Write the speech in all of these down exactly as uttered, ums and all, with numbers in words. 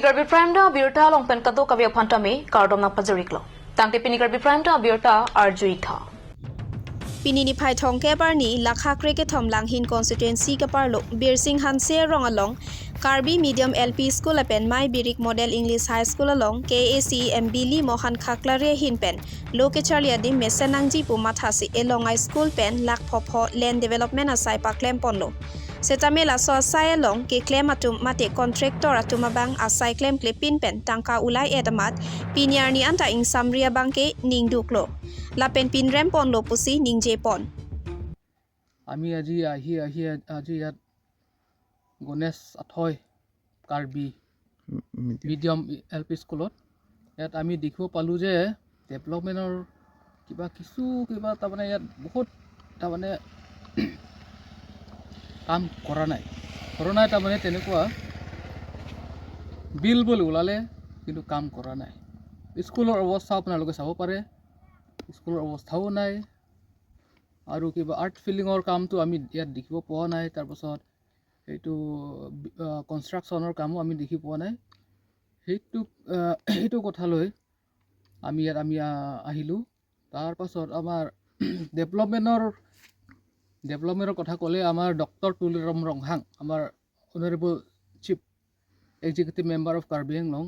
Karbi Prime Time abirta along pen kadokave aphan tame kardom nangpajir-iklo. Tangte pini Karbi Prime Time abirta arju-ik tha. Pini niphai thomkep arni lakha krekethom Langhin constituency keparlo Birsing Hanse arong along Karbi Medium L P School lapen Mai Birik Model English High School along K A C M Bili Mohan Khaklari ahin pen lo kecharli adim mesen nangji pu mathasi elong a-school pen lakh phopho land development asai paklemponlo. Setame laso asai along keklem atum mate contractor atum abang asai klemklepin pen tangka ulai-et amat pini arni anta ingsamri abangke ningduklo. Lapen pinremponlo pusi ningjepon. আমি আজি আহি আহি আজি ইয়াত গণেশ আথৈ Karbi medium L P স্কুলত ইয়াত আমি দেখিব পালোঁ যে ডেভেলপমেণ্টৰ কিবা কিছু কিবা তাৰমানে ইয়াত বহুত তাৰমানে কাম কৰা নাই। কৰা নাই তাৰমানে তেনেকুৱা বিল বুলি ওলালে কিন্তু কাম কৰা নাই। স্কুলৰ অৱস্থা আপোনালোকে চাব পাৰে, স্কুলৰ অৱস্থাও নাই। আৰু কিবা আৰ্ট ফিলিঙৰ কামটো আমি ইয়াত দেখিব পোৱা নাই। তাৰপাছত এইটো কনষ্ট্ৰাকশ্যনৰ কামো আমি দেখি পোৱা নাই। সেইটো আহ, সেইটো কথালৈ আমি ইয়াত আমি আহ, আহিলোঁ। তাৰ পাছত আমাৰ ডেভেলপমেণ্টৰ ডেভেলপমেণ্টৰ কথা ক'লে আমাৰ ডক্টৰ তুলিৰাম ৰংহাং, আমাৰ honourable chief executive member of Karbi Anglong,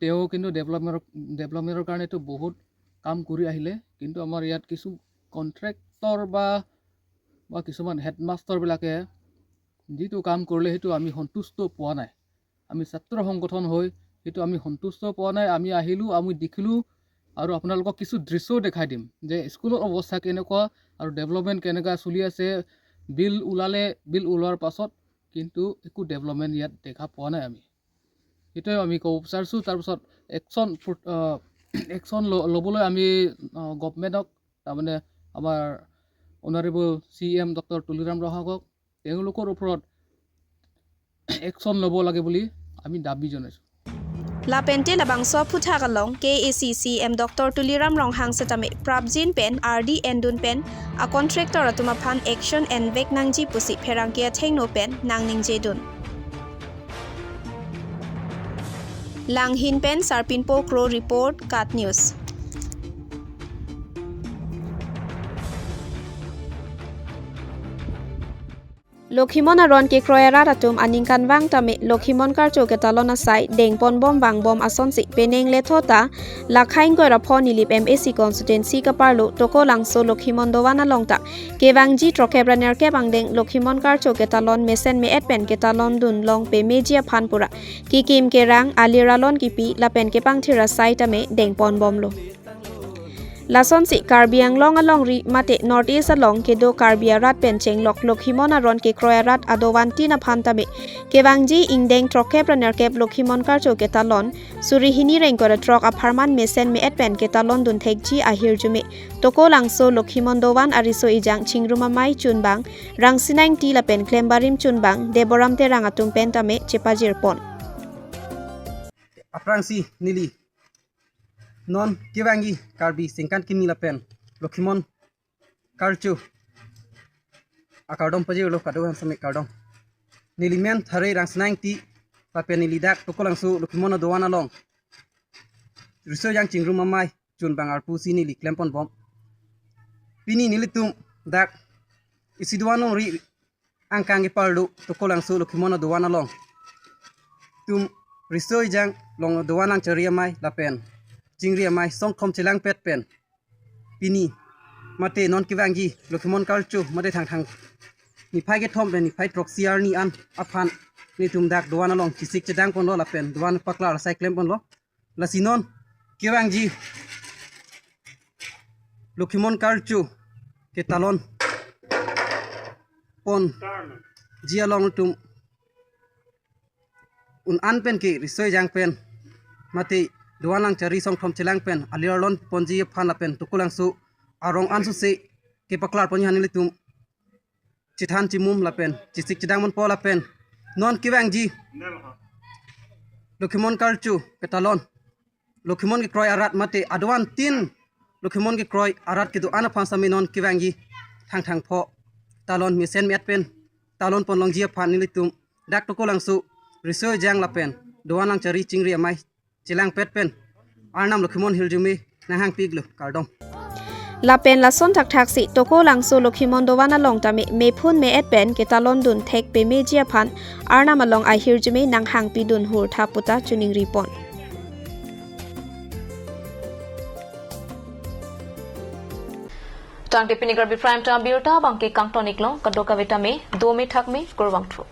তেওঁ কিন্তু ডেভেলপমেণ্টৰ ডেভেলপমেণ্টৰ কাৰণেতো বহুত কাম কৰি আহিলে, কিন্তু আমাৰ ইয়াত কিছু কণ্ট্ৰেক্টৰ বা বা কিছুমান হেডমাষ্টাৰবিলাকে যিটো কাম কৰিলে সেইটো আমি সন্তুষ্ট পোৱা নাই। আমি ছাত্ৰ সংগঠন হৈ সেইটো আমি সন্তুষ্ট পোৱা নাই। আমি আহিলোঁ, আমি দেখিলোঁ আৰু আপোনালোকক কিছু দৃশ্যও দেখাই দিম যে স্কুলৰ অৱস্থা কেনেকুৱা আৰু ডেভেলপমেণ্ট কেনেকুৱা চলি আছে। বিল ওলালে, বিল ওলোৱাৰ পাছত কিন্তু একো ডেভেলপমেণ্ট ইয়াত দেখা পোৱা নাই আমি। সেইটোৱে আমি ক'ব বিচাৰিছোঁ। তাৰপিছত একশ্যন একশ্যন ল'বলৈ আমি গভৰ্ণমেণ্টক, তাৰমানে আমাৰ honourable C M doctor Tuliram ৰংহাঙক তেওঁলোকৰ ওপৰত একশ্যন ল'ব লাগে বুলি আমি দাবী জনাইছোঁ। Lapente labangso aphuthak along K A C C M Doctor Tuliram Ronghang setame prapjin pen ardi endun pen a contractor atum aphan action envek nangji pusi pherangke athengno pen nangningjedun. Langhin pen Sarpinpo Kro report, KAT News. Lokhimon aron kekroi arat atum aningkanvang tame Lokhimon karcho ketalon asai dengponbom vangbom asonsi penang lethota lakhaing koira pho Nilip M A C constituency keparlo Tokolangso Lokhimon dovan along ta kevangji throkkep ra nerkep angdeng Lokhimon karcho ketalon mesen me-et pen ketalondun long pemeji aphan pura kikim kerang alir alon kipi lapen kepangthir asai tame dengponbomlo. Lasonsi Karbi Anglong alongri mate North East along kedo Karbi arat pen chenglok Lokhimon aron kekroi arat adovan tin aphan tame kevangji ingdeng throkkep ra nerkep Lokhimon karcho ketalon suri hini ra ingkoi ra throk apharman mesen me-et pen ketalondun thekji ahirjume Tokolangso Lokhimon dovan ariso ejang Chingrum Amei chunbang Rangsina Ingti lapen Klembarim chunbang Deboram Terang atum pen tame chepajirpon. Aphrangsi neli non kevangji Karbi sengkan kimi lapen Lokhimon karcho akardom pajirlo, kadokave aphan seme kardom. Neli men Thare Rangsina Ingti lapen neli dak Tokolangso Lokhimon adovan along riso ejang Chingrum Amei chunbang arpu si neli klemponbom. Pini nelitum dak isi dovan alongri angkang keparlo Tokolangso Lokhimon adovan along tum riso ejang long dovan langchari amei lapen chingri amei songthom chelangpet pen pini mate non kevangji Lokhimon karcho mate thangthang niphai kethom pen niphai throksi arni an aphan nelitum dak dovan along chesik chedangponlo lapen dovan paklar asai klemponlo. Lasi non kevangji Lokhimon karcho ketalon ponji along tum un-an pen ke riso ejang pen mate dovan langchari songthom chelang pen alir alon ponji aphan lapen Tokolangso arong ansose kepaklarponji aphan nelitum chethan chimum lapen chesik chedangponpo lapen non kevangji Lokhimon karcho ketalon Lokhimon kekroi arat mate adovan tin Lokhimon kekroi arat kedo-an aphan seme non kevangji thangthang pho talon mesen me-et pen talonponlongji aphan nelitum dak Tokolangso riso ejang lapen doan nangchari chingri amei chelangpet pen Arnam Lokhimon hirjume nanghangpi iklo, kardom. Lapen lason thakthaksi Tokolangso Lokhimon doan along tame mephun me-et pen ketalon dun thek pemeji aphan Arnam along ahirjume nanghangpi dun hur tha puta choningri pon. Tangte pini Karbi Prime Time abirta abangke kangton iklo, kadokave tame dome thakme, kurvangthu.